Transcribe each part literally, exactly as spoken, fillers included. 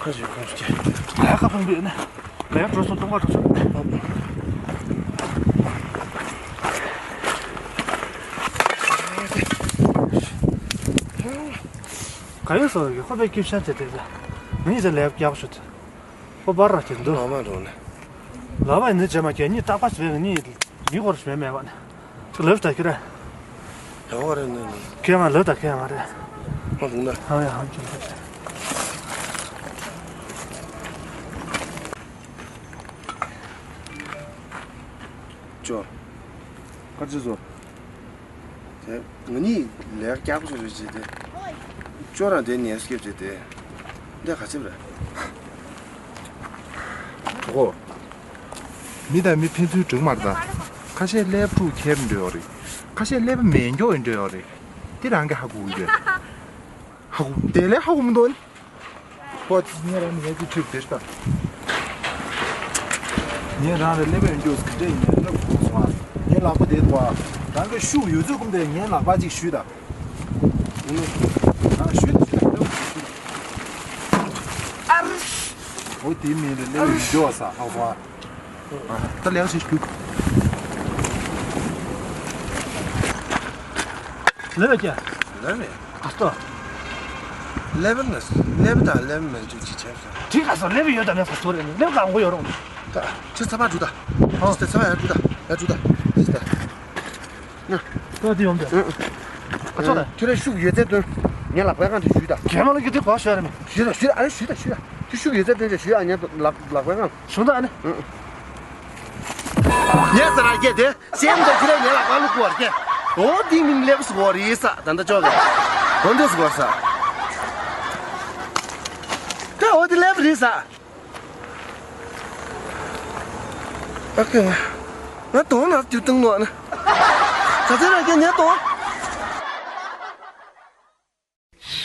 ཁ་ཞིག་ཁོང་ཚོ་ལས་ཁ་ཕུང་པོ་ཡོད་ན། ལས་འགྲོ་སོང་། སྟོང་པ་འགྲོ་སོང་། ག་ཡོད་སོང་གི་ཁོ་པའི་སྐྱིབ་ཤ་བྱས་ཏེ། ངས་ལས་རྒྱག་ཤོད། ཁོ་པར་ར་ཁྱེར་འདུག་ལག་པ་འགྲོ་ནས། ལག་པ་ནི་རྗེས་མ་གྱོན་ནི་རྟག་པ་བྱས་ནི་མི་སྐོར་ཞིག་མེད་མེད་པ་ནི། ལབ་ད་ཁྱེར། ཡོད་རེད་ནི། ཁྱེད་ང་ལབ་ད་ཁྱེད་ང་རེད། ཧ་ལུང་ད། ཧ་ཡ་ཧ་ཅང་། ཅོ། ཁ་ཅི་བཟོ། དེ་ང་གཉིས་ལས་ཀ་རྒྱག་པ་ཞིག་རེད་ཅེས་ཏེ། ཅོ་རང་དེ་ཉལ་སྐྱེབ་ཅེས་ཏེ། འདི་ག་ཅིབ་རེད། གྲོགས། མི་དང་མི་ཕན་ཚུན་འགྲིག་མ་རེད་ད། ཁ་ཤས་ཀླད་པ་ཕྲུག་ཁྱེར་འགྲོ་ཡོད་རེད། ཁ་ཤས་ཀླད་པ་མེད་མགྱོགས་ཡིན་འགྲོ་ཡོད་རེད། དེ་རང་གི་ཧ་གོ་གི་རེད། ཧ་གོ་དེ་ལས་ཧ་གོ་མི་འདུག་པོ་ངས་རང་ནས་ཡར་ཅིག་ཁྲིད་དེ་ལྟ། ངས་རང་ལ་ཀླད་པ་ཡོད་རྒྱུ་ག་འདྲས་ཡིན་ལབ་གོ་སོང་ཨ། ངའི་ལག་པ་དེ་དུ་བ། རང་གི་ཤུགས་ཡོད་ཚད་ཀུན་དེ་ངའི་ལག་པ་ཅིག་ཞུས་ད། ཨ་ཞུས་ད་ཞུས་ད་ཞུས་ད། ཨ་རི། འོ་དེའི་མིང་ལ་ཀླད་པ་ཡོད་རྒྱུ་བ་ས་ཧ་གོ་སོང་ཨ། ད་ལེགས་ཤིག་རྒྱུགས། ལེགས་ཀྱ། ལེགས་མེད། ཨ་ལྟོ། ཀླད་པ་ན་ཀླད་པ་དང་ཀླད་པ་མེད་ཅིག་ཅིག་བྱས་སོང་། དེ་ག་སོ་ཀླད་པ་ཡོད་དམ་མེད་ས་ཚོ་རེད། ཀླད་པ་གང་གོ་ཡོད་རུང་། ད་ཁྱེད་ཚ་བ་འགྲོ་ད། ཨ་ཁྱེད་ཚ་བ་ཡར་འགྲོ་ད། ཡར་འགྲོ་ད། ཁྱེད་ད། ད་དེ་ཡོང་ད། ཨ་ཨ་ཚོ་ད། ཁྱེད་རང་ཤུགས་ཡོད་ཚད་སྟོན། ངས་ལག་པའི་སྒང་དུ་ཞུས་ད། གད་མ་ལ་གི་དེ་གོ་ཤོད་རེད་མི། ཞུས་ད་ཞུས་ད། ཨ་ནི་ཞུས་ད་ཞུས་ད། ཁྱེད་ཤུགས་ཡོད་ཚད་སྟོན་ཅིག་ཞུས། ཨ་ངས་ལག་ལག་པའི་སྒང་། ཞུ་ད་ཨ་ནི། ཨ་ཨ། ངས་ཟ་ར་སྐད་དེ། སེམས་དང་ཁྱི་རེ་ངས་ལ་བ་ལུ་ཀུ་བར་སྐད། འོ་དེ་མིང་ལེགས་སུ་གོ་རེད་ས། ད་ལྟ་ཅོག་ག་འོ་འདྲས་སུ་གོ་ས། ད་འོ་དེ་ལེབ་རེད་ས། ཨ་ཁེ། ང་དོང་ན་དུས་སྟོང་ལོག་ན། ད་ཚེ་ར་སྐད་ངས་དོང་།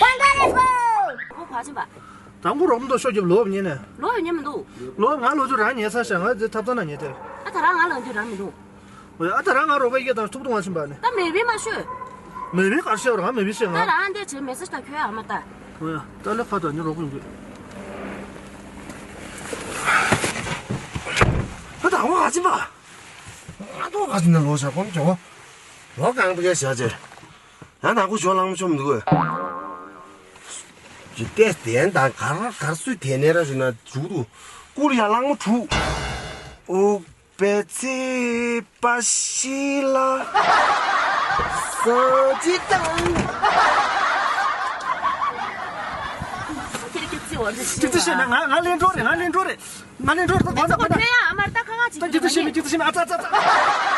ཀོང་ཀ་ལེ་ཧོ། ཁོ་ཕ་ཆེན་པ། དང་པོ་རོགས་མདོ་ཤོ་རྒྱབ་ལོབ་ཉེ་ནས། ལོ་ཡོད་ཉེ་མི་འདུག་ལོ་ང་ལོ་ཚོ་རང་ཉེ་ས་ཤ་ང་ཚེ་ཐབ་ཚང་ན་ཉེ་དེ། ཨ་ད་རང་ང་ལ་འདུག་རང་མི་འདུག་འོ་ཡ་ཨ་ད་རང་ང་རོགས་པ་སྐད་དང་ཐུབ་ཐུབ་ང་ཕྱིན་པ་ནི། ད་མེ་བི་མ་ཤོད། མེ་བི་གར་ཤེས་རང་མེ་བི་ཤེས་ང་། ད་རང་འདས་བྱེད་མེ་སི་ད་ཁྱོད་ཨ་མ་ད། འོ་ཡ་ད་ལེ་ཁ་ད་ཉེ་རོགས་པ་ཡིན་གི། ཨ་ད་ང་ཕྱིན་པ། ང་ཏོ་ཕྱིན་ན་ལོ་ཤ་གོམ་ཇོ། ལོ་གང་དུ་གས་བྱ་ཅེ། ཡང་ནག་པོ་ཞོ་གླང་མོ་ཆོམ་འདུག་ཇི་ལྟས་དན་དང་གར་གར་སུས་དེ་ནས་ར་ཞུ་ན་འཇུག་ཏུ་ཀུར་ཡ་གླང་མོ་དྲུག་ཨུག་པེ་ཚེ་པ་ཤི་ལ་ས་ཅི་དང་། ཅི་ཙི་ཤེས་ན་ང་ང་ལེན་འགྲོ་རེད། ང་ལེན་འགྲོ་རེད། ང་ལེན་འགྲོ་རེད། ད་གོ་ད་གོ་ད། ཁྱོད་ཡང་ཨ་མར་ད་ཁ་ཁ་ཅིག་ད་ཅི་ཙི་ཤེས་ན་ཅི་ཙི་ཤེས་ན་ཨ་ཙ་ཙ་ཙ།